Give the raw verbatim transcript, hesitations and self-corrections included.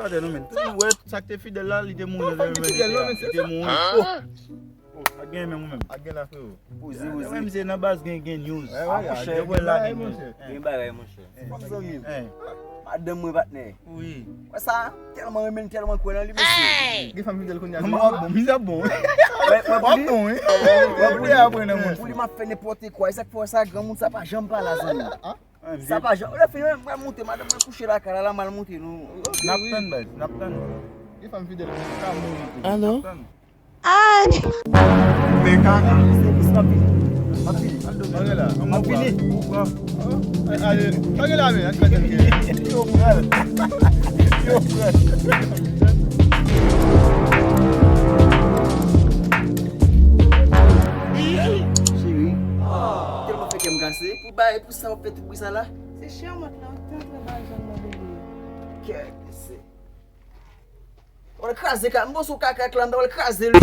Atè non, men. Ou wè sa k te Fidèl la, li te mouri. Li te mouri. Oh. Oh, ak gen menm ou menm. Ak gen la, frero. Poze, poze. Menm se nan baz gen, gen news. Ah, monchè, gen bagay, monchè. Gen bagay, monchè. Madanm mwen, patnè. Wi. Wè sa, tèlman renmen l, tèlman kwè nan li, mesye. Gen fanm Fidèl kounye a. Mwen bon, misye bon. Wè, wè, pou li, wè, pou li, pou li, m ap fè nenpòt kwa. E sa k fè wè sa, granmoun sa pa janm pale a zanmi. Sa pa jan. Lè fini, mwen, mwen monte, madanm mwen kouche lakay la, la, m al monte, nou. N ap tann, baz, n ap tann. Li fanm Fidèl, ka mouri tou. Alo? N ap tann. Ay! Men kaka. M ap vini. M ap vini. Al dòmi la. M ap vini. Ale, ale. Sa gen la, men? Yo, frè. Yo, frè. Cheri, tèlman fè kè m kase. Pou bay, pou sa w ap fè tout bri sa la? Se Shermant lan, te antre ba Jean nan bebe. Kè kase. W al kraze ka, m panse w kaka ak la, m ta w al kraze l.